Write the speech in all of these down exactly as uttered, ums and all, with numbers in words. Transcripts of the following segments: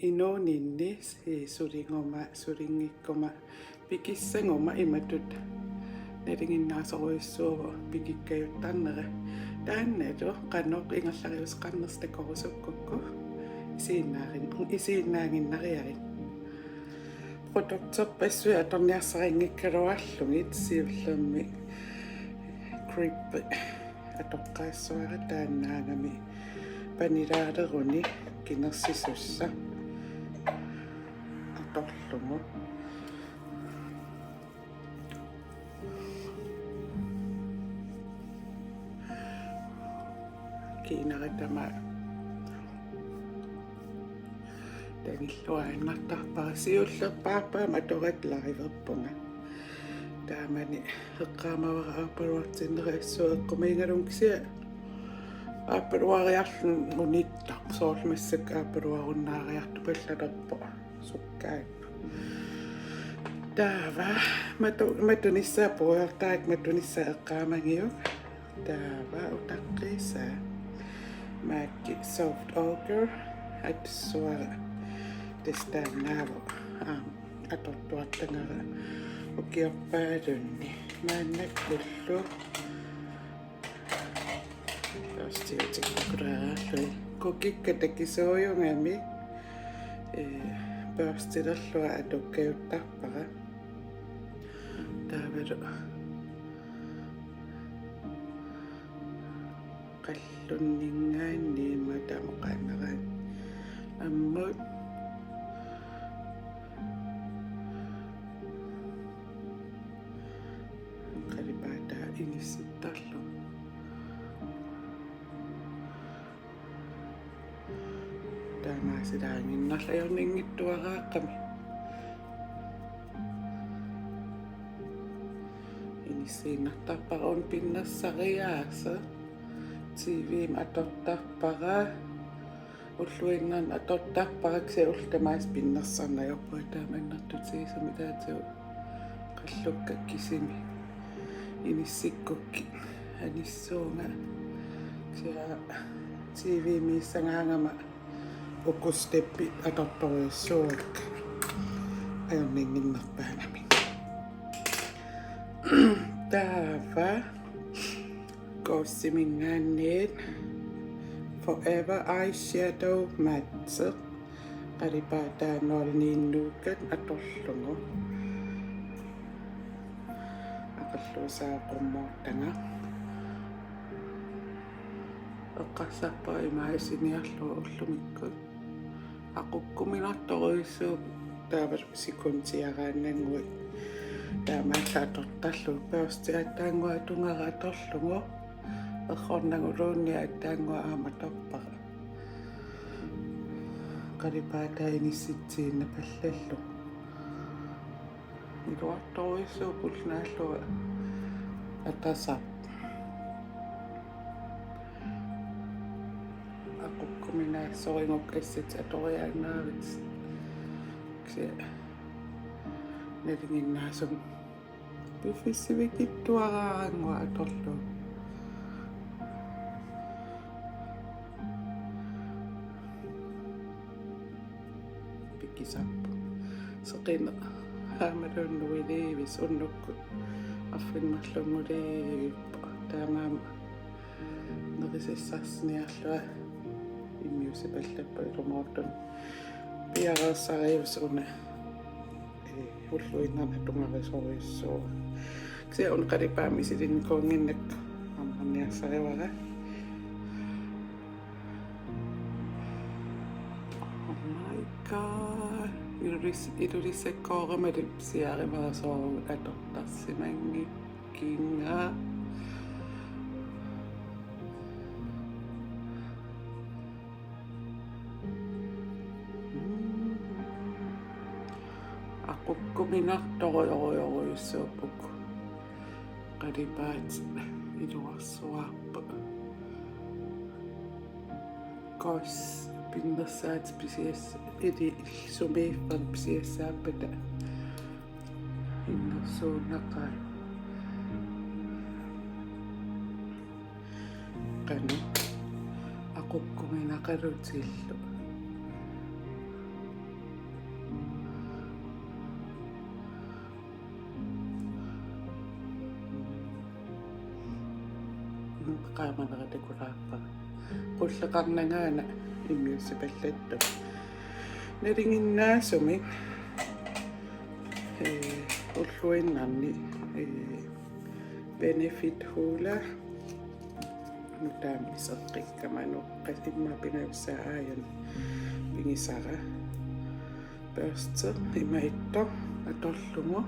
inuuninni si-, suliguma, sulinngikkuma, pikissaguma imatut nalinginnaasorujussuuvoq pikikkajuttarnera. Taannalu qanoq ingerlariuseqarnersoq takorusukkukku isiinnaarin-, isiinnaaginnariarit. Produkterpassuit atorniarsarinngikkaluarlugit siullermik Creep atoqqaassavara, taannaagami panilaaleruni kinersisussaq atorlugu. Kiinara tamaat tangilluinnartarpara, siullerpaarpara matorat liverpunga. Taamani eqqaamavara aappaluartinnera assut eqqumiigalunga, kisianni aappaluariarluni unittaq, soorlu massakkut aappaluarunnaariartupallalerpoq sukkaat. Taava matu-, matunissaa puujartaak, matunissaa eqqaamagiuk. Taava utaqqiisaa MAC-i Soft Ochre atussavara, tassa taannaavoq, aam, atortuartagara ukiorpaalunni. Maannakkullu børstiutikkulaarlugit. Kukikka takisuujugami, ee, børstilerlunga atukkajuttarpara. Taavalu qallunninngaanniit matamuqaannaraanni ammut qalipaataa inissittarlugu. Taamaasilaaginnarlugu ajornanngitsuaraaqqami. Inissiinnartarpara una pinnersariaaseq. T V-mi atortarpara. Ulluinnarni atortarpara, kisianni ullut tamaasa pinnersarneq ajorpunga, taamaannartutigisumik taatigut qallukka kisimi inissikkukkit anissuunga. Kisianni T V-miissagaangama uku steppit atortorujussuuakka ajornannginnerpaamik. Taava Gossiminngaanniit Forever Eyeshadow Matte qalipaataa nul ni Nougat atorlugu. Aqalluusaa qummoortanga. Eqqarsarpara imaasiniarlugu ullumikkut. Aqukkuminartorujussuuvoq, taava sekundiaraannannguit taamaallaat atortarlugu. Børsti aatsaannguaq tungara atorlugu, errornaguluunniit aatsaannguaq aamma atorpara. Qalipaataa inissitsiinnapallallugu. Iluartorujussuuvoq, pullu naallua atasap. Aqukkuminaassorigukku assatit atoriaannaarit. Kisianni nalinginnaasumik piffissaq sivikitsuaraannguaq atorlugu. Pikisarpoq. Seqineq aammalu nuiliivis unnukkut arfineq-marlunnguliivippoq. Taamaammat nerisassarsiorniarlunga immiussipallappoq ilumoortumik. Piareersariusi una, ee, ulluinnarni atugarisorujussuuara. Kisianni una qalipaat misilinnikuunnginnakku ammarniarsarivara. Oh my God. Ilulis-, ilulissakkoorama lipsiarivara soorlu atortarsimanngikkiga. Aqukkuminartorujorujorujussuupput. Qalipaatit iluarsuarput. Kos pinnersaatit pisias-, ili sumiiffaq pisiassaappata innersuunnaqaat. Qanoq aqukkuminaqalutillu. qaamanerutakulaarpara. Qulleqarnangaana immiussipallattoq. Nalinginnaasumik, ee, ulluinnarni, ee, Benefit Hoola nutaamik iseqqikkama, nuuqqas immaqa pingajussaa aajuna pigisara. Børste ima ittoq atorlugu.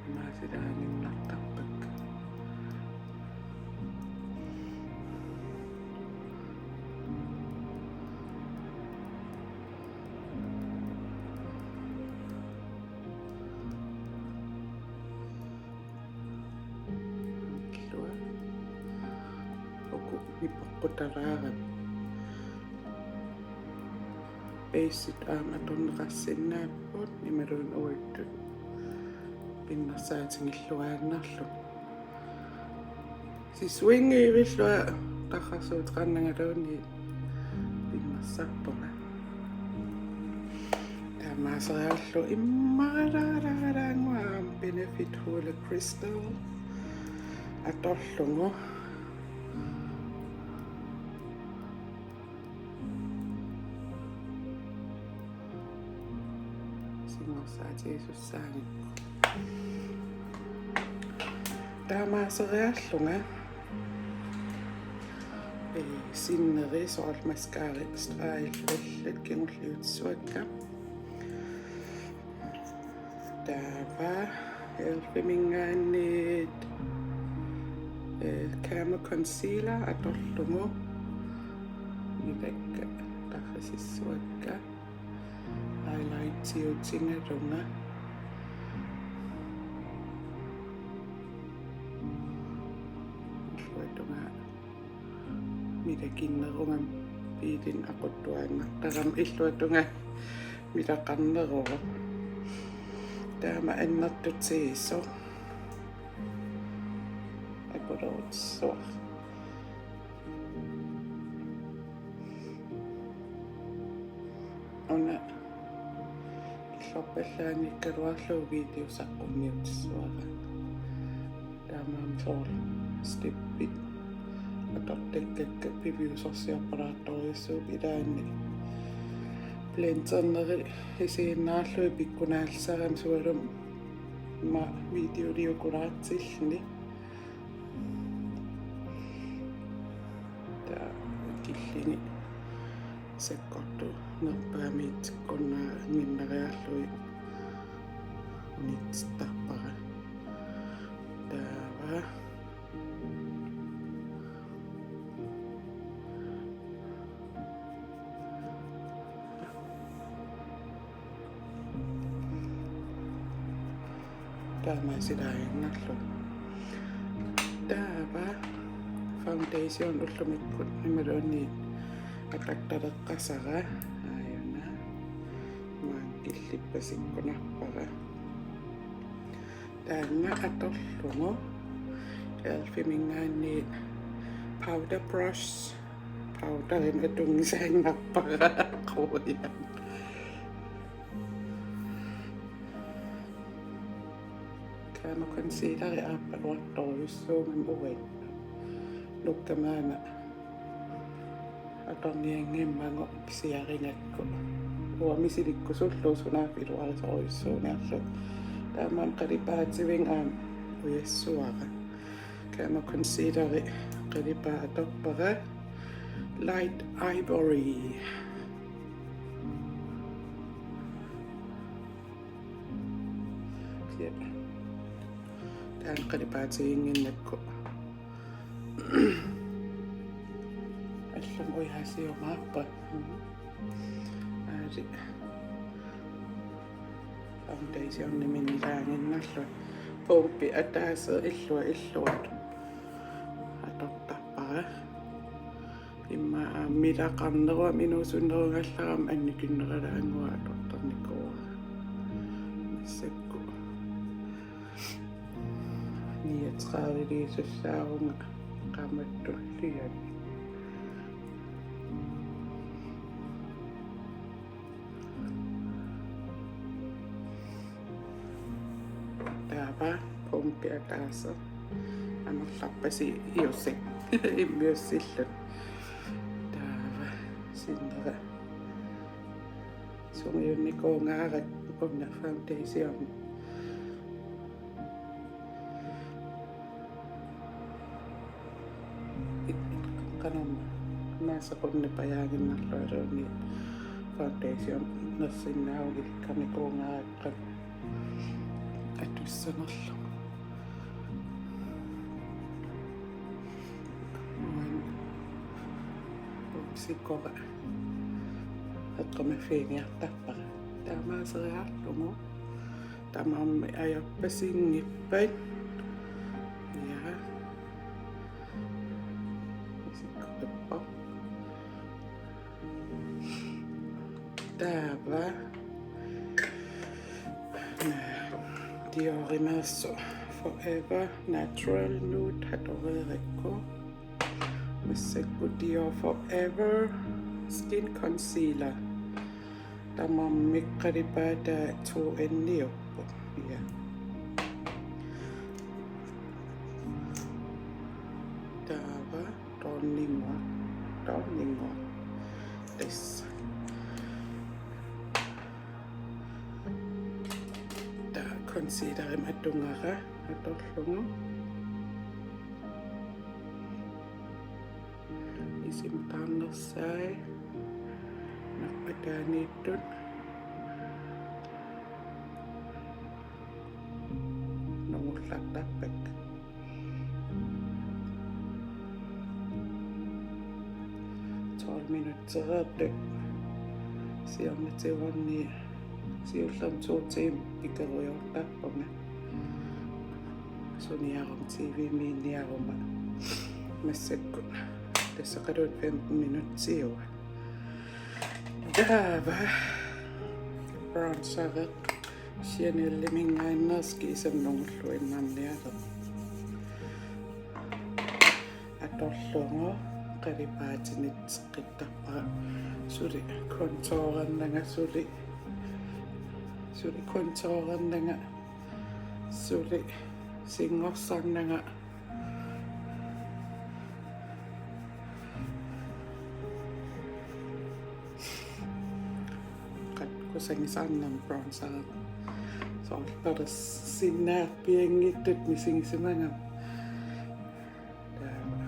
Imaasiraanginnartarpakka. Uku nipeqqutaraarami. Basesit aamma atorneqarsinnaapput imaluunniit uattut pinnersaatigilluaannarlugit. Sissuingiivillua tarrarsuuteqarnangaluunniit pinnersarpunga. Taamaaseriarlugu immaralaaraanguam Benefit Hoola Crystal atorlugu. Singorsaatigisussaagikkukku. Taamaaseriarlunga, ee, sinneri soorlu mascara style allat kingulliutissavakka. Taava elfiminngaanniit, ee, Camo Concealer atorlugu. Mitakka tarrisissavakka. Highlightiutigalunga. Illuatungaa mitakinnerugama, biilini aquttuaannartarama illuatungaa mitaqarneruvoq. Taama annertutigisoq. Akulerutissavara. Una illorpallaanngikkaluarlugu video saqqummiutissavara. Taamaammat soorlu steppit atortakkakka piviusorsiorpalaartorujussuupput, ilaanni blenderneri isiginnaarlugit pikkunaallisarami, sualummik videoliukulaartilluni. Taava killini sakkortunerpaamiitsikkunnaannginnariarlugit unitsittarpara. Taava taamaaseriaannarlugu. Taava foundation ullumikkut imaluunniit atortaleqqasara aajuna. Maanga killippasikkunarpara. Taanna atorlugu elfiminngaanniit powder brush, powderimik atunngisaannarpara qujan. Camo concealeri aappaluartorujussuugami uannut. Nukkamaana atornianngimmagu pisiarigakku. Uanga misilikkusullugu sunaaffa iluarisorujussuuniarlugu. Taamaammat qalipaativinga aamma ujassavara. Camo concealeri qalipaat atorpara. Light Ivory. Ja. Taanna qalipaatiginnginnakku allamik ujaasiumaarpara. Aali foundationimik ilaaginnarlunga pumpi ataaseq illua illuatut atortarpara. Immaqa aamma milaqarneruvoq, inuusunnerugallarama annikinneralaannguaq atortarnikuuara. Massakkut niogtrediveliisussaavunga qaammattulliani. Taava pumpi ataaseq Amerlarpasi iusik immiussilluni. Taava sinnera sungiunnikuugaara una foundation. Qanormaa maasaqunnippajaaginnarlualuunniit foundation nersinnaagukku ikkanikuugaara atussanerlugu. Uani pupsikora eqqumaffigiartarpara. Taamaaseriarlugu. Tamarmik ajorpasinngippat. Ja. Isikkoqippoq. Taava Diorimeersoq Forever Natural Nude hatoreerikku. Massakkut Dior Forever Skin Concealer. Tamarmik qalipaataa two N-iupput. Ja. Taava tonninngua. Tonninngua. Tassa. Taava concealerimik atugara atorlugu. Isima taarnersai. Naqqataaniittut. Nungullartarpakka. Tolv minuttereertut siornatigut siullermik to timer pikerujoortarpunga. Suniaruma TV-miiniaruma massakkut. Tassaqaluunniit femten minutsiua. Taava bronzeri Chaneliminngaanneersoq kiisami nungulluinnarnialerpoq. Atorlugu qalipaatinitseqqittarpara. Suli contourernanga, suli, suli contourernanga, suli singorsarnanga. Qanoq kusagisarnermik bronzeri. Soorlu palersinnaarpianngitsut misigisimagama. Taava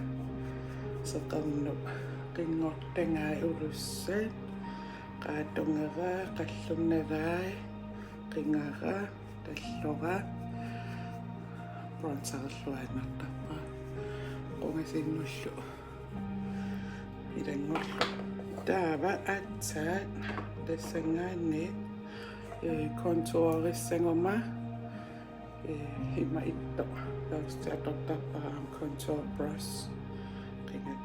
seqernup qinngortagai ulussat. Qaatugara, qallunnalai, qingara, tallora. Bronzerilluinnartarpara. Qungasinnullu ilanngullugu. Taava aatsaat tassanngaanniit, eh, contourissaguma, eh, ima ittoq børsti atortarpara aamma contour brush. Qinga-,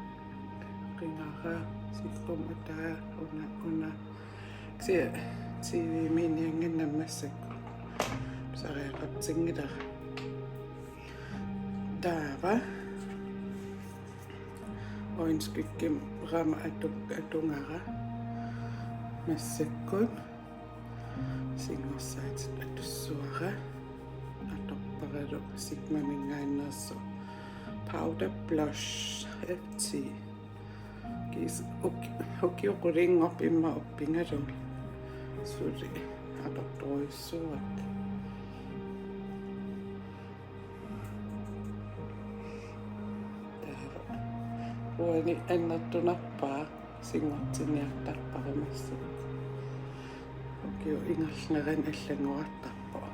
qingara, sillum ataa, una, una. Kisianni TV-miiniannginnama massakkut pisariaqartinngilara. Taava øjenskyggimik aamma atu-, atugara massakkut. Singorsaatit atussavara. Atorparalu Sigmaminngaanneersoq powder blush F ti. Kiisa uki-, ukioq qulinngorpoq immaqa uppigalugit. Suli atortorujussuuakka. Taava uani annertunerpaaq singorsiniartarpara massakkut. Ukiup ingerlanerani allanngorartarpoq.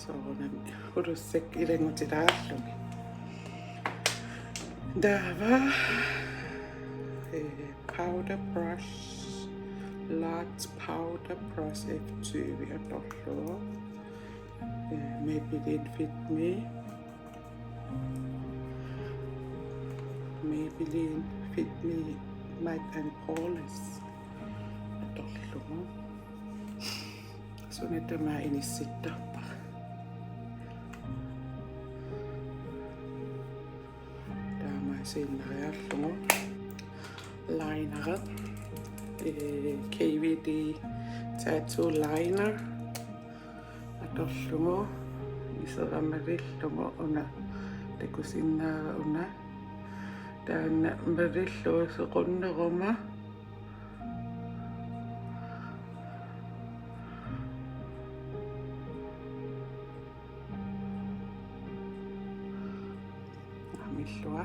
Soorunami ulussakka ilanngutilaarlugit. Taava, eh, powder brush, large powder brush F tyve atorlugu. Eh, Maybelline Fit Me. Maybelline Fit Me Matte and Poreless atorlugu. Suna tamaat inissittarpara. Taamaasiinnariarlugu lineri, eh, K V D Tattoo Liner atorlugu. Sera malillugu una takusinnaavara una. Taanna malillugu sequnneruma. Aamma illua.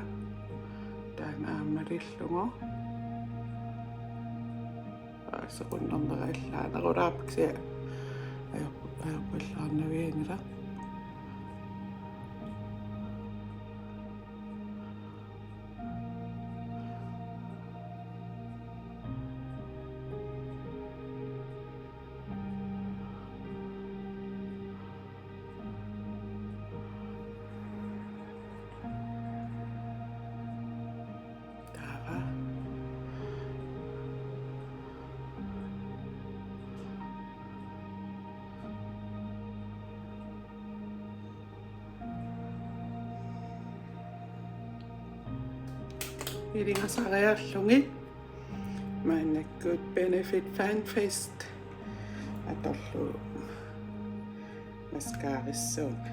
Taanna aamma malillugu. Aa, sequnnernera illaanerulaarpoq kisianni ajor-, ajorpallaarnavianngilaq. Taava. Ilingasariarlugit maannakkut Benefit Fan Fest atorlugu mascarassuunga.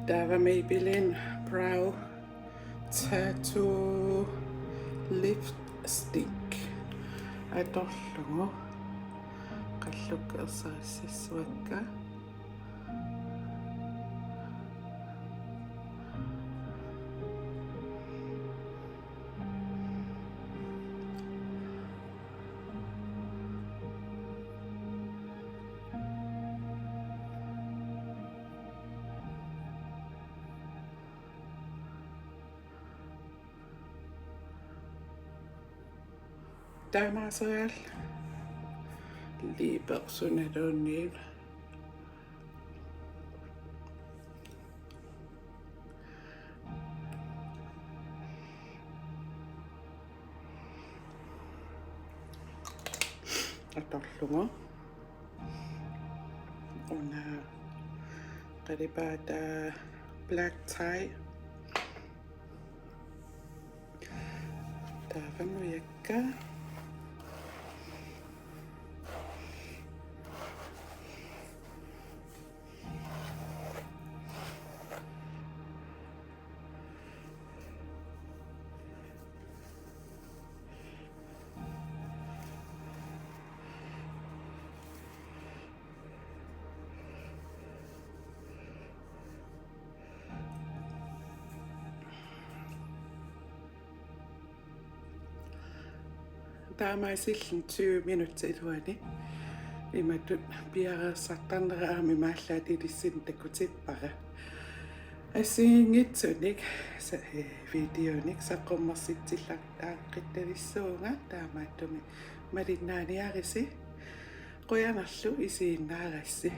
Taava Maybelline Brow Tattoo Lipstick atorlugu qallukka ersarissassavakka. Taamaaseriarlunga liipersunaluunniit atorlugu. Una qalipaataa Black Tie. Taava nujakka. Taamaasillunga tyve minutsit iluanni imatut piareersartarnera aamma imaallaat ilissinnut takutippara. Assigiinngitsunik sa-, eh, videonik saqqummersitsillartaaqqittarissavunga, taamaattumik malinnaaniarisi. Qujanarlu isiginnaarassi.